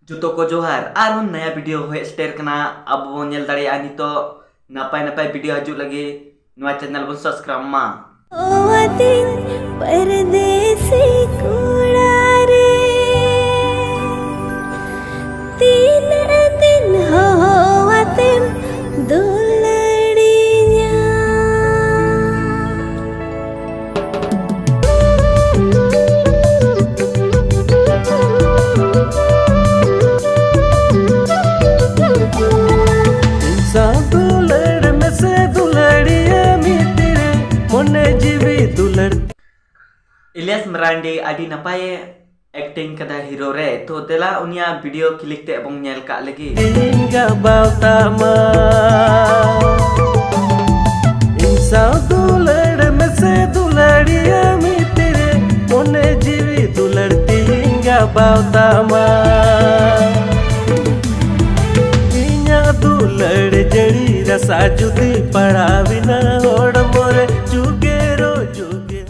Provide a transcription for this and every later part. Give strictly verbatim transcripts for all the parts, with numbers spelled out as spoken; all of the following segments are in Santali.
ᱡᱚᱛᱚ ᱠᱚ ᱡᱚᱦᱟᱨ, ᱟᱨᱦᱚᱸ ᱱᱟᱭᱟ ᱵᱷᱤᱰᱤᱭᱳ ᱦᱮᱡ ᱥᱮᱴᱮᱨ ᱠᱟᱱᱟ᱾ ᱟᱵᱚ ᱵᱚᱱ ᱧᱮᱞ ᱫᱟᱲᱮᱭᱟᱜᱼᱟ ᱱᱤᱛᱚᱜ ᱱᱟᱯᱟᱭ ᱱᱟᱯᱟᱭ ᱵᱷᱤᱰᱤᱭᱳ ᱦᱤᱡᱩᱜ ᱞᱟᱹᱜᱤᱫ ᱱᱚᱣᱟ ᱪᱮᱱᱮᱞ ᱵᱚᱱ ᱥᱟᱵᱥᱠᱨᱟᱭᱤᱵ ᱢᱟ᱾ ᱦᱚᱣᱟᱛᱤᱧ ᱯᱟᱨᱫᱮᱥᱤ ᱠᱚᱲᱟ ᱨᱮ, ᱛᱤᱱᱟᱹᱜ ᱫᱤᱱ ᱦᱚᱣᱟᱛᱮᱢ ᱫᱩᱞᱟᱹᱲᱤᱧᱟ? ᱤᱧ ᱥᱟᱶ ᱫᱩᱞᱟᱹᱲ ᱢᱮᱥᱮ ᱫᱩᱞᱟᱹᱲᱤᱭᱟᱹ ᱢᱤᱫ ᱨᱮ, ᱢᱚᱱᱮ ᱡᱤᱣᱤ ᱫᱩᱞᱟᱹᱲ᱾ ᱤᱞᱤᱭᱟᱥ ᱢᱟᱨᱟᱱᱰᱤ ᱟᱹᱰᱤ ᱱᱟᱯᱟᱭᱮ ᱮᱠᱴᱤᱝ ᱠᱟᱫᱟ ᱦᱤᱨᱳ ᱨᱮ᱾ ᱛᱚ ᱫᱮᱞᱟ ᱩᱱᱤᱭᱟᱜ ᱵᱷᱤᱰᱤᱭᱳ ᱠᱞᱤᱯ ᱛᱮ ᱵᱚᱱ ᱧᱮᱞ ᱠᱟᱜ ᱞᱮᱜᱮ᱾ ᱤᱧ ᱜᱟᱵᱟᱣ ᱛᱟᱢᱟ, ᱤᱧ ᱥᱟᱶ ᱫᱩᱞᱟᱹᱲ ᱢᱮᱥᱮ ᱫᱩᱞᱟᱹᱲᱤᱭᱟᱹ ᱢᱤᱫ ᱨᱮ, ᱢᱚᱱᱮ ᱡᱤᱣᱤ ᱫᱩᱞᱟᱹᱲ ᱛᱤᱧ ᱜᱟᱵᱟᱣ ᱛᱟᱢᱟ᱾ ᱤᱧᱟᱹᱜ ᱫᱩᱞᱟᱹᱲ ᱡᱟᱹᱲᱤ ᱨᱟᱥᱟ ᱡᱩᱫᱤ ᱯᱟᱲᱟᱣᱤᱱᱟ ᱦᱚᱲᱢᱚ ᱨᱮ, ᱡᱩᱜᱮ ᱨᱚ ᱡᱩᱜᱮ᱾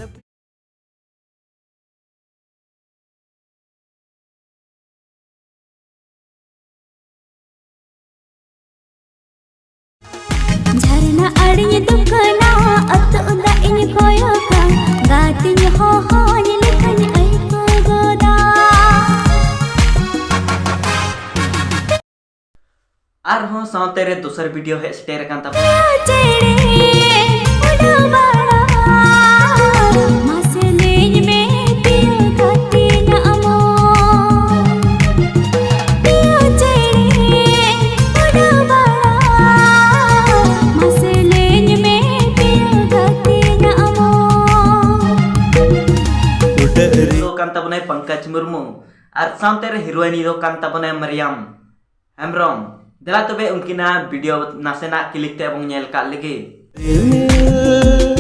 ᱡᱷᱟᱨᱱᱟ ᱟᱲᱮᱧ ᱫᱩᱠᱟᱹᱱᱟ, ᱟᱹᱛᱩᱜ ᱫᱟᱜ ᱤᱧ ᱠᱚᱭᱚᱜᱟ, ᱜᱟᱛᱮᱧ ᱦᱚᱦᱚᱧ ᱞᱮᱠᱷᱟᱧ ᱟᱹᱭᱠᱟᱹᱣ ᱜᱚᱫᱟ᱾ ᱟᱨᱦᱚᱸ ᱥᱟᱶᱛᱮ ᱨᱮ ᱫᱚᱥᱟᱨ ᱵᱷᱤᱰᱤᱭᱳ ᱦᱮᱡ ᱥᱮᱴᱮᱨ ᱟᱠᱟᱱ ᱛᱟᱵᱚᱱᱟ᱾ ᱪᱮᱬᱮ ᱩᱰᱟᱹᱣ ᱵᱟᱲᱟ, ᱢᱟᱥᱮ ᱞᱟᱹᱭᱟᱹᱧ ᱢᱮ ᱯᱤᱭᱳ ᱜᱟᱛᱮᱧ ᱟᱢᱚ᱾ ᱯᱤᱭᱳ ᱪᱮᱬᱮ ᱩᱰᱟᱹᱣ ᱵᱟᱲᱟ, ᱢᱟᱥᱮ ᱞᱟᱹᱭᱟᱹᱧ ᱢᱮ ᱯᱤᱭᱳ ᱜᱟᱛᱮᱧ ᱟᱢᱚ᱾ ᱩᱰᱟᱹᱜ ᱨᱮ ᱫᱚ ᱠᱟᱱ ᱛᱟᱵᱚᱱᱟᱭ ᱯᱚᱝᱠᱚᱡᱽ ᱢᱩᱨᱢᱩ ᱟᱨ ᱥᱟᱶᱛᱮ ᱨᱮ ᱦᱤᱨᱳᱭᱤᱱ ᱫᱚ ᱠᱟᱱ ᱛᱟᱵᱚᱱᱟᱭ ᱢᱟᱨᱤᱭᱟᱢ ᱦᱮᱢᱵᱨᱚᱢ᱾ ᱫᱮᱞᱟ ᱛᱚᱵᱮ ᱩᱱᱠᱤᱱᱟᱜ ᱵᱷᱤᱰᱤᱭᱳ ᱱᱟᱥᱮᱱᱟᱜ ᱠᱞᱤᱯ ᱛᱮ ᱵᱚᱱ ᱧᱮᱞ ᱠᱟᱜ ᱞᱮᱜᱮ᱾ ᱨᱤᱢᱤᱞ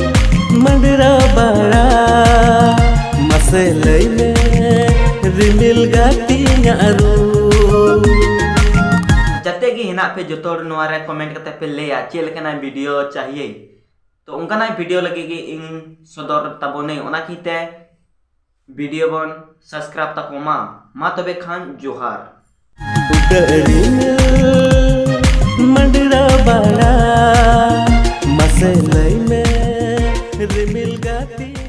ᱢᱟᱸᱰᱨᱟ ᱵᱟᱲᱟ, ᱢᱟᱥᱮ ᱞᱟᱹᱭ ᱢᱮ ᱨᱤᱢᱤᱞ ᱜᱟᱛᱮᱧᱟᱜ ᱨᱩ᱾ ᱡᱟᱛᱮ ᱜᱮ ᱦᱮᱱᱟᱜ ᱯᱮ ᱡᱚᱛᱚ ᱦᱚᱲ ᱱᱚᱣᱟ ᱨᱮ ᱠᱚᱢᱮᱱᱴ ᱠᱟᱛᱮ ᱯᱮ ᱞᱟᱹᱭᱟ ᱪᱮᱫ ᱞᱮᱠᱟᱱᱟᱜ ᱵᱷᱤᱰᱤᱭᱳ ᱪᱟᱦᱤᱭᱮ᱾ ᱛᱚ ᱚᱱᱠᱟᱱᱟᱜ ᱵᱷᱤᱰᱤᱭᱳ ᱞᱟᱹᱜᱤᱫ ᱜᱮ ᱤᱧ ᱥᱚᱫᱚᱨ ᱛᱟᱵᱚᱱᱟᱹᱧ, ᱚᱱᱟ ᱠᱷᱟᱹᱛᱤᱨ ᱛᱮ ᱵᱷᱤᱰᱤᱭᱳ ᱵᱚᱱ ᱥᱟᱵᱥᱠᱨᱟᱭᱤᱵ ᱛᱟᱠᱚ ᱢᱟ᱾ ᱢᱟ ᱛᱚᱵᱮ ᱠᱷᱟᱱ ᱡᱚᱦᱟᱨ᱾ ᱩᱰᱟᱹᱜ ᱨᱤᱢᱤᱞ ᱢᱟᱹᱰᱨᱟᱹ ᱵᱟᱲᱟ, ᱢᱟᱥᱮ ᱞᱟᱹᱭ ᱢᱮ ᱨᱤᱢᱤᱞ ᱜᱟᱛᱮ᱾